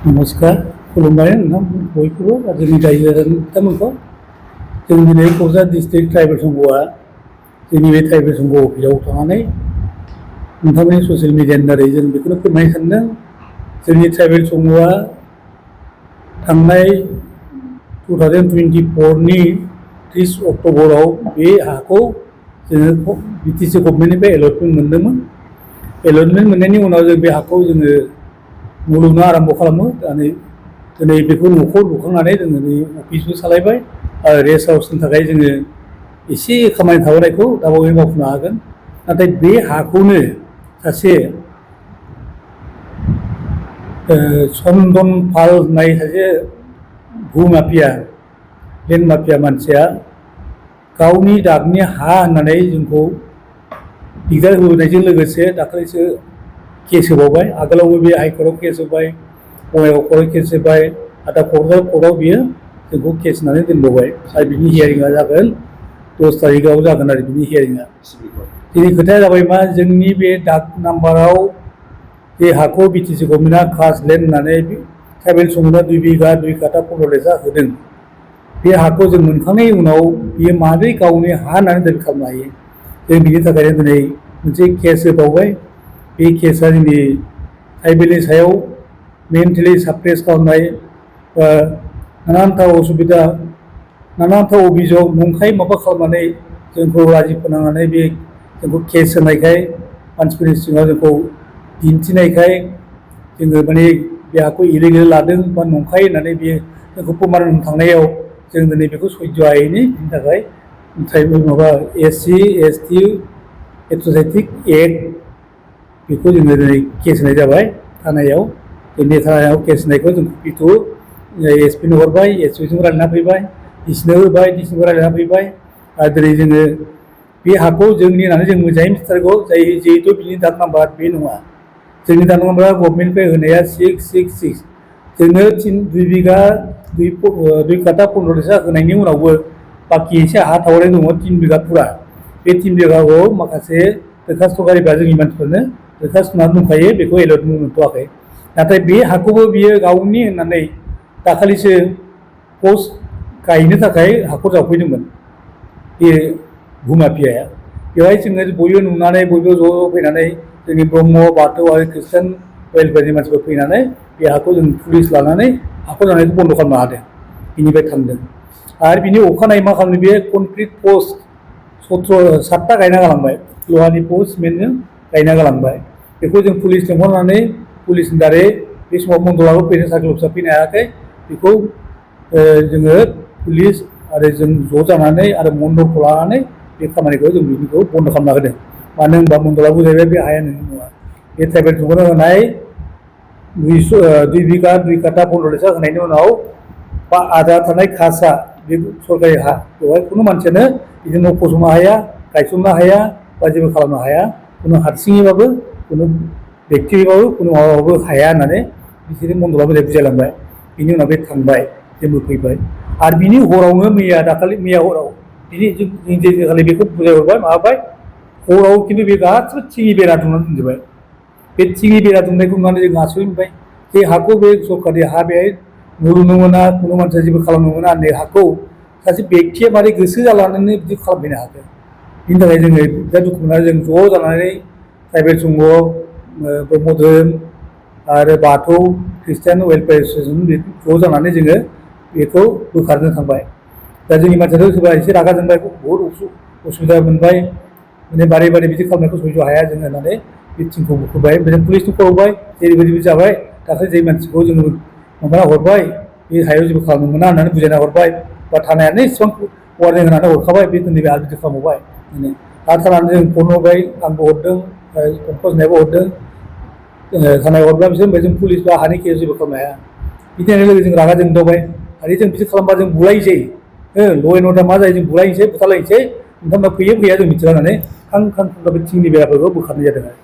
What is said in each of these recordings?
नमस्कार खुलुमबाय नोंथां बयखौबो जोंनि रायजो बिथांमोनखौ जों दिनै क'क्राझार डिस्ट्रिक्ट ट्राइबेल संघआ जोंनि बे ट्राइबेल संघ अफिसाव थांनानै नोंथांमोननि ससियेल मिडियानि दारै जों बेखौनो फोरमायनो सानदों जोंनि ट्राइबेल संघआ थांनाय 2024नि 30 अक्ट'बराव बे हाखौ जोङो बिटिसि गभर्नमेन्टनिफ्राय एलटमेन्ट मोन्दोंमोन। एलटमेन्ट मोननायनि उनाव जों बे हाखौ जोङो न' लुनो आरम्भ खालामो। दिनै बेखौ न'खौ लुखांनानै जोङो नै अफिसबो सालायबाय आरो रेस्ट हाउसनि थाखाय जोङो एसे खामानि थाबोनायखौ दाबावै मावफुंनो हागोन। नाथाय बे हाखौनो सासे चन्दन पाल होननाय सासे भुमाफिया लेन्ड माफिया मानसिया गावनि दागनि हा होननानै जोंखौ दिगदार होबोनायजों लोगोसे दाखालिसो केस होबावबाय। आगोलावबो बे हाइकर्टआव केस होबाय, बङाइगाव कर्टआव केस होबाय, दा क'क्राझार कर्टआव बियो जोंखौ केस होनानै दोनबावबाय। आरो बिनि हियारिंआ जागोन 10 तारिखआव जागोन आरो बिनि हियारिंआ। दिनै खोथाया जाबाय मा जोंनि बे दाग नाम्बाराव बे हाखौ बिटिसि गभर्नमेन्टआ कास्ट लेन्ड होननानै ट्राइबेल संघनो 2 बिघा 2 काटा 15 लेसा होदों। बे हाखौ जों मोनखांनायनि उनाव बियो माबोरै गावनि हा होननानै दाबि खालामनो हायो? जों बिनि थाखायनो दिनै मोनसे केस होबावबाय। बे केसआ जोंनि ट्राइबेलनि सायाव मेन्टेलि साप्रेस खालामनाय, नानानथा असुबिदा, नानानथा अभियोग नंखाय माबा खालामनानै जोंखौ लाजि फोनांनानै बे जोंखौ केस होनायखाय मानसिफोरनि सिगाङाव जोंखौ दिन्थिनायखाय जोङो माने बे हाखौ इलिगेल लादों बा नंखाय होननानै बियो जोंखौ प्रमान होनो थांनायाव जों दिनै बेखौ सैज' हायैनि बिनि थाखाय ट्राइबेल माबा SC ST एट्र'साइटिक एक्ट बेखौ जोङो दिनै केस होनाय जाबाय थानायाव। जोंनि थानायाव केस होनायखौ जों कपिखौ SP नो हरबाय, SP जों रायलायना फैबाय, DC नो होबाय, DC जों रायलायना फैबाय। आरो दिनै जोङो बे हाखौ जोंनि होननानै जों मोजाङै मिथिथारगौ जिहेतु बिनि दाग नाम्बार बे नङा। जोंनि दाग नाम्बारा गभर्नमेन्टनिफ्राय होनाया 666। जोंनो 2 बिघा 2 काटा 15 लेसा होनायनि उनावबो बाखि एसे हा थावनाय दङ 3 बिघा फुरा। बे 3 बिघाखौ माखासे दरखास्त'कारिफ्रा जोंनि मानसिफोरनो दरखास्त होनानै दंखायो, बेखौ एलटमेन्ट मोनथ'वाखै। नाथाय बे हाखौबो बियो गावनि होननानै दाखालिसो पस्ट गायनो थाखाय हाखर जावफैदोंमोन बे भुमाफियाया। बेवहाय जोङो बयबो नुनानै बयबो ज' फैनानै जोंनि ब्रह्म, बाथौ आरो खृष्टान वेलफेयारनि मानसिफोर फैनानै बे हाखौ जों पुलिस लानानै हाखर जानायखौ बन्द' खालामनो हादों। बिनिफ्राय थांदों। आरो बिनि अखानायै मा खालामदों बे कनक्रिट पस्ट 7ता गायना गालांबाय। लहानि पस्ट सिमेन्टजों गायना गालांबाय। बेखौ जों पुलिस लिंहरनानै पुलिसनि दारै बे समाव मन्दलाबो फैनो सार्कोल अफिसार फैनो हायाखै। बेखौ जोङो पुलिस आरो जों ज' जानानै आरो मन्दलखौ लानानै बे खामानिखौ जों बिनिखौ बन्द' खालामना होदों। मानो होनबा मन्दला बुजायबाय बे हाया नोंनि नङा। बे ट्राइबेल संघनो होनाय 2 बिघा 2 काटा 15 लेसा होनायनि उनाव बा आद्रा थानाय खासा बे सरकारि हा, बेवहाय खुनु मानसियानो बिदि न' फसंनो हाया, गायसननो हाया बा जेबो खालामनो हाया। खुनु हारसिङैबाबो खुनु बेक्तिबाबो खुनु माबाबाबो हाया होननानै बिसोरो मन्दला बुजायलांबाय। बिनि उनाव बे थांबाय, जोंबो फैबाय। आरो बिनि हरावनो मैया हराव बिनि जों खालि बेखौ बुजायहरबाय माबाबाय। हराव खिन्थु बे गासिबो थिंनि बेरा दुमनानै दोनजोबबाय। बे थिंनि बेरा दुमनायखौ नुनानै जों आसरित मोनबाय जे हाखौ बे सरकारि हा बेहाय न' लुनो मोना, खुनु मानसिया जेबो खालामनो मोना होननाय हाखौ सासे बेक्तिया मारै गोसो जालानानै बिदि खालामफैनो हाखो? बिनि थाखाय जोङो बिराद दुखु मोननानै जों ज' जानानै ट्राइबेल संघ, ब्रह्म धोरोम आरो बाथौ खृष्टान वेलफेयार एस'सियेसन ज' जानानै जोङो बेखौ बोखारनो थांबाय। दा जोंनि मानसियाथ' सोरबा एसे रागा जोंबाय, बहुद उसुबिदा मोनबाय, माने बारे बारे बिदि खालामनायखौ सैज' हाया जोङो होननानै बे टिमखौ बुखोबाय। ओमफ्राय पुलिसनो खबर हरबाय जेरैबायदि जाबाय दाखालि जे मानसिखौ जोङो माबाना हरबाय बे हायाव जेबो खालामनो मोना होननानै बुजायना हरबाय। बा थानायानो इसेबां वारनिं होनानै हरखाबाय बे दिनै आरो बिदि खालामबावबाय। आरो थानानै जों फन हरबाय, आंबो हरदों, पंकज होननायाबो हरदों। थानायाव हरब्ला बिसोर होनबाय जों पुलिस बा हानि केस जेबो खालामनो हाया। बिदि होननाय लोगो जों रागा जोंदावबाय। आरो जों बिदि खालामबा जों बुलायनोसै, ल' एन्ड अर्डार मा जायो जों बुलायनोसै, बुथारलायनोसै, नोंथांमोना फैयो फैया जों मिथिला होननानै खां बे थिंनि बेराफोरखौ बोखारनाय जादों आरो।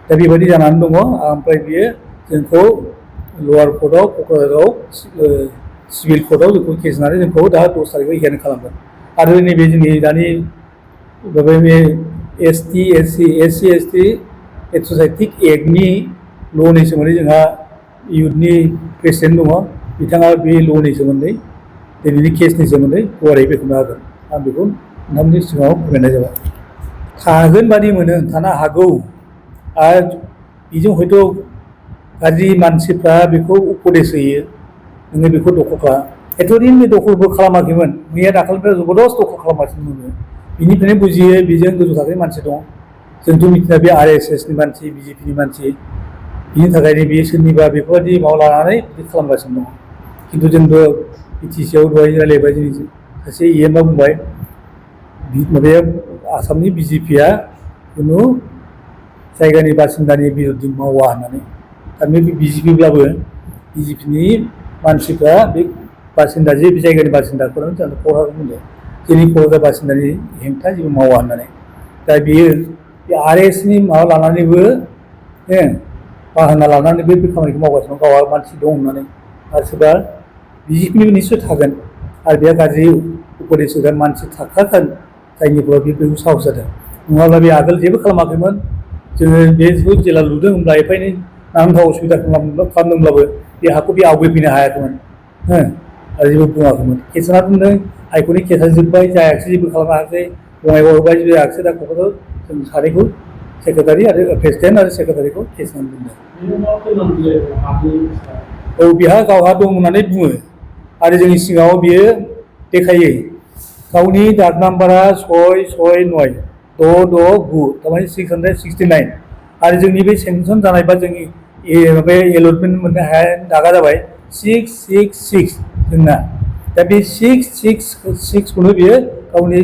दा बेबायदि जानानै दङ। ओमफ्राय बियो जोंखौ लवार कर्टआव क'क्राझाराव सिभिल कर्टआव जोंखौ केस होनानै जोंखौ दा 10 तारिखआव हियारिं खालामगोन। आरो नैबे जोंनि दानि बे SC ST एट्र'साइटिक एक्टनि ल'नि सोमोन्दै जोंहा इयुथनि प्रेसिडेन्ट दङ बिथाङा बे ल'नि सोमोन्दै दिनैनि केसनि सोमोन्दै गुवारै बेखेवनो हागोन आं बेखौ नोंथांनि सिगाङाव फोरमायनाय जाबाय थागोन बादि मोनो थानो हागौ आरो बेजों हयथ' गाज्रि मानसिफ्रा बेखौ उपदेश होयो नोङो बेखौ दखल खालाम एथ'दिन बे दखलबो खालामाखैमोन मैया दाखालिनिफ्राय जबरदस्त दखल खालामगासिनो मोनो बिनिफ्रायनो बुजियो बेजों गोजौ थाखोनि मानसि दं जोंथ' मिथिया बे RSSनि मानसि BJPनि मानसि बिनि थाखायनो बेयो सोरनिबा बेफोरबायदि माबा लानानै बिदि खालामगासिनो दं खिन्थु जोंबो BTCआव दहाय रायलायबाय जोंनि सासे EMआ बुंबाय माबाया आसामनि BJPआ खुनु जायगानि बासिन्दानि बिरुद्ध मावा होननानै थारमाने BJPब्लाबो BJPनि मानसिफ्रा बे बासिन्दा जे बे जायगानि बासिन्दाखौनो जों क'क्राझार बुंदों जोंनि क'क्राझार बासिन्दानि हेंथा जेबो मावा होननानै दा बेयो बे RSSनि माबा लानानैबो बाहाना लानानैबो बे खामानिखौ मावगासिनो दं गावहा मानसि दं होननानै आरो सोरबा BJPनिबो निस्सय थागोन आरो बेहा गाज्रि उपदेश होग्रा मानसि थाखागोन जायनि फलाव बेखौ साहस जादों नङाब्ला बे आगोल जेबो खालामाखैमोन जोङो बेखौ जेला लुदों होमब्ला एफा एनै नांथाव उसुबिदा खालामदोंब्लाबो बे हाखौ बे आवगायफैनो हायाखैमोन आरो जेबो बुङाखैमोन केसआ बुंदों हाइकर्टनि केसआ जोब्बाय जायाखिसै जेबो खालामनो हायाखै बङाइगाव होबाय जायाखिसै दा क'क्राझार जों सानैखौ सेक्रेटारि आरो प्रेसिडेन्ट आरो सेक्रेटारिखौ केस होनानै दोनदों औ बेहा गावहा दं होननानै बुङो आरो जोंनि सिगाङाव बियो देखायो गावनि दाग नाम्बारा 669 669 थारमाने 669 आरो जोंनि बे सेंसन जानाय बा जोंनि माबाया एलटमेन्ट मोननो हाया दागा जाबाय 666 जोंना दा बे 666खौनो बियो गावनि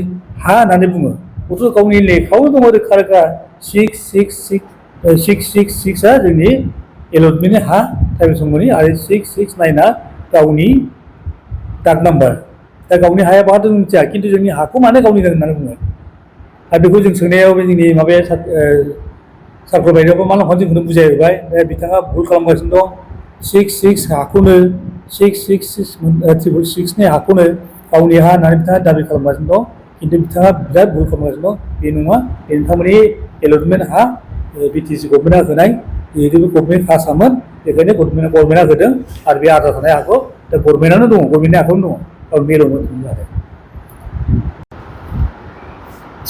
हा होननानै बुङो गथ' गावनि लेखायावनो दङ रोखा रोखा 666आ जोंनि एलटमेन्टनि हा ट्राइबेल संघनि आरो 669आ गावनि दाग नाम्बार दा गावनि हाया बहा दं मिथिया खिन्थु जोंनि हाखौ मानो गावनि होननानै बुङो आरो बेखौ जों सोंनायाव बे जोंनि माबाया सारकोल बायदियावबो मा लांफानो जोंखौनो बुजायहोबाय बिथाङा भुल खालामगासिनो दं 66 हाखौनो 666नि हाखौनो गावनि हा होननानै बिथाङा दाबि खालामगासिनो दं खिन्थु बिथाङा बिराद भुल खालामगासिनो दं बे नङा बे नोंथांमोननि एलटमेन्ट हा BTC गभर्नमेन्टआ होनाय जिहेतु बे गभर्नमेन्ट कास्टआमोन बेखायनो गभर्नमेन्टआ होदों आरो बे आद्रा थानाय हाखौ दा गभर्नमेन्टआनो दङ गभर्नमेन्टनि आखायावनो दङ गाव मेल'नो थाङो आरो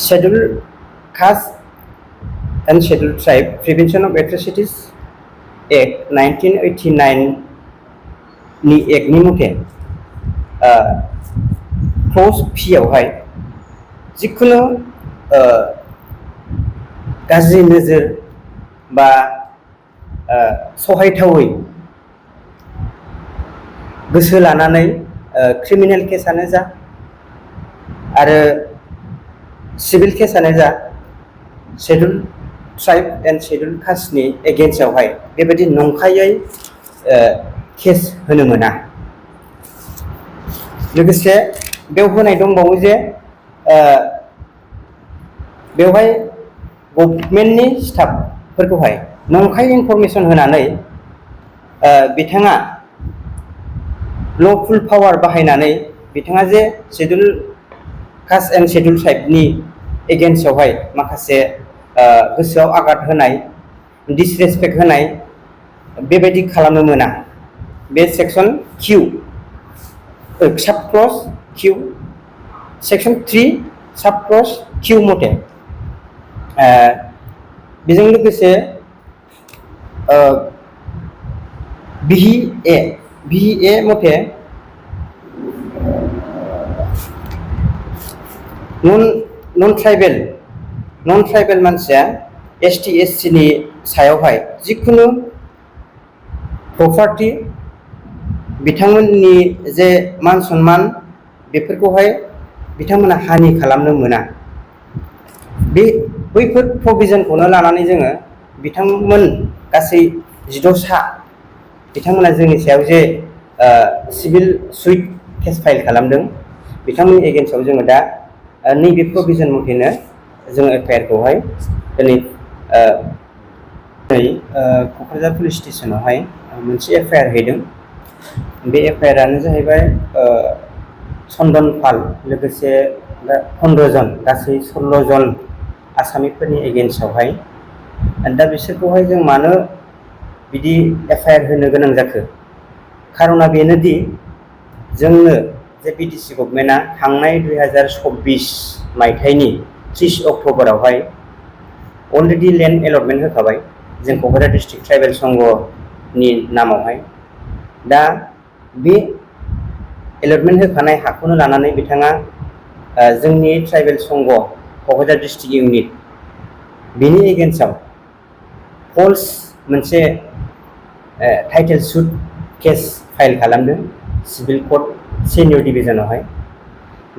Scheduled Caste and Scheduled Tribe Prevention of Atrocities Act 1989 नि एक्टनि मथे क्ल'ज पियावहाय जिखुनु गाज्रि नोजोर बा सहायथावै गोसो लानानै क्रिमिनेल केसआनो जा आरो सिभिल केसआनो जा शेड्युल ट्राइब एन्ड शेड्युल कास्टनि एगेन्स्टआवहाय बेबायदि नंखायै केस होनो मोना लोगोसे बेयाव होनाय दंबावो जे बेवहाय गभर्नमेन्टनि स्टाफफोरखौहाय नंखाय इनफरमेसन होनानै बिथाङा ल'फुल पावार बाहायनानै बिथाङा जे शेड्युल कास्ट एन्ड शेड्युल ट्राइबनि एगेन्स्टआवहाय माखासे गोसोआव आघात होनाय डिसरेसपेक्ट होनाय बेबायदि खालामनो मोना बे सेक्सन किउ साब क्लज किउ सेक्सन 3 साब क्लज किउ मथे बेजों लोगोसे बिए मथे नन ट्राइबेल मानसिया ST SC नि सायावहाय जिखुनु प्रपार्टि बिथांमोननि जे मान सन्मान बेफोरखौहाय बिथांमोना हानि खालामनो मोना बैफोर प्रभिजनखौनो लानानै जोङो बिथांमोन गासै 16 बिथांमोना जोंनि सायाव जे सिभिल सुइट केस फाइल खालामदों बिथांमोननि एगेन्स्टआव जोङो दा नैबे प्रभिजन मथेनो जोङो FIR खौहाय दिनै क'क्राझार पुलिस स्टेसनावहाय मोनसे FIR हैदों बे FIR आनो जाहैबाय चन्दन पाल लोगोसे 15 जन गासै 16 जन आसामिफोरनि एगेन्स्टआवहाय दा बिसोरखौहाय जों मानो बिदि FIR होनो गोनां जाखो? खारना बेनोदि जोंनो जे BTC गभर्नमेन्टआ थांनाय 2026 मायथाइनि 30 अक्ट'बरावहाय अलरेडि लेन्ड एलटमेन्ट होखाबाय जों क'क्राझार डिस्ट्रिक्ट ट्राइबेल संघनि नामावहाय। दा बे एलटमेन्ट होखानाय हाखौनो लानानै बिथाङा जोंनि ट्राइबेल संघ क'क्राझार डिस्ट्रिक्ट इउनिट बेनि एगेन्स्टआव फल्स मोनसे टाइटेल सुट केस फाइल खालामदों सिभिल कर्ट सिनियर डिभिजनावहाय।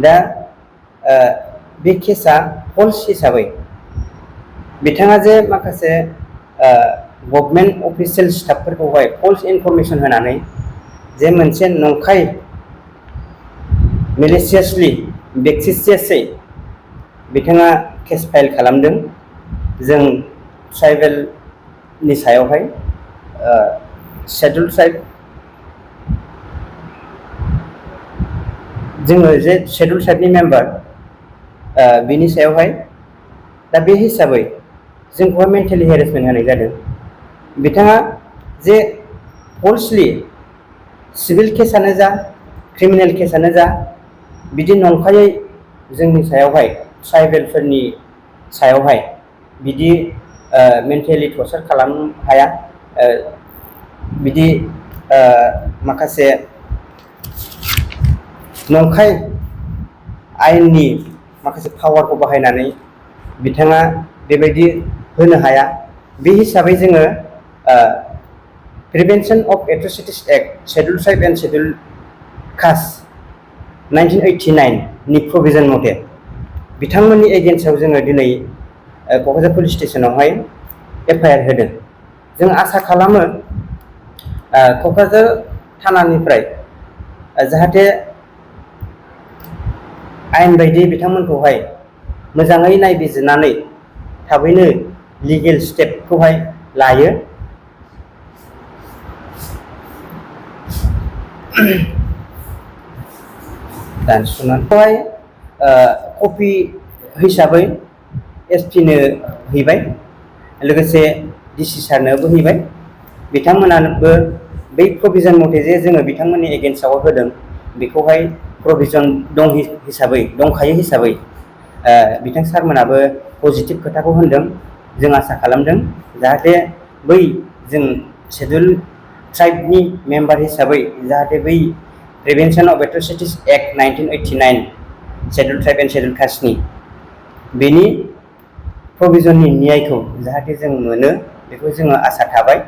दा बे केसा फल्स हिसाबै बिथाङा जे माखासे गभर्नमेन्ट अफिसियेल स्टाफफोरखौहाय फल्स इनफरमेसन होनानै जे मोनसे नंखाय मेलिसियासलि बेक्सिसियासै बिथाङा केस फाइल खालामदों जों ट्राइबेलनि सायावहाय शेड्युल ट्राइब जोङो जे शेड्युल ट्राइबनि मेम्बार बिनि सायावहाय। दा बे हिसाबै जोंखौहाय मेन्टेलि हेरेसमेन्ट होनाय जादों। बिथाङा जे फल्सलि सिभिल केसानो जा क्रिमिनेल केसानो जा बिदि नंखायै जोंनि सायावहाय ट्राइबेलफोरनि सायावहाय बिदि मेन्टेलि टर्चार खालामनो हाया, बिदि माखासे नंखाय आयेननि माखासे पावारखौ बाहायनानै बिथाङा बेबायदि होनो हाया। बे हिसाबै जोङो prevention of atrocities act schedule tribe and schedule caste 1989 नि प्रभिजन मथे बिथांमोननि एगेन्स्टआव जोङो दिनै क'क्राझार पुलिस स्टेसनावहाय FIR होदों। जों आसा खालामो क'क्राझार थानानिफ्राय जाहाथे आयेन बायदियै बिथांमोनखौहाय मोजाङै नायबिजिरनानै थाबैनो लिगेल स्टेपखौहाय लायो। दानस'नानैहाय कपि हिसाबै SP नो हैबाय, लोगोसे DC सारनोबो हैबाय। बिथांमोनाबो बै प्रभिजन मथे जे जोङो बिथांमोननि एगेन्स्टआव होदों बेखौहाय प्रभिजन दंखायो हिसाबै बिथां सारमोनाबो पजिटिभ खोथाखौ होनदों। जों आसा खालामदों जाहाथे बै जों शेड्युल ट्राइबनि मेम्बार हिसाबै जाहाथे बै prevention of atrocities act 1989 schedule tribe and schedule कास्टनि बेनि प्रभिजननि न्यायखौ जाहाथे जों मोनो बेखौ जोङो आसा थाबाय।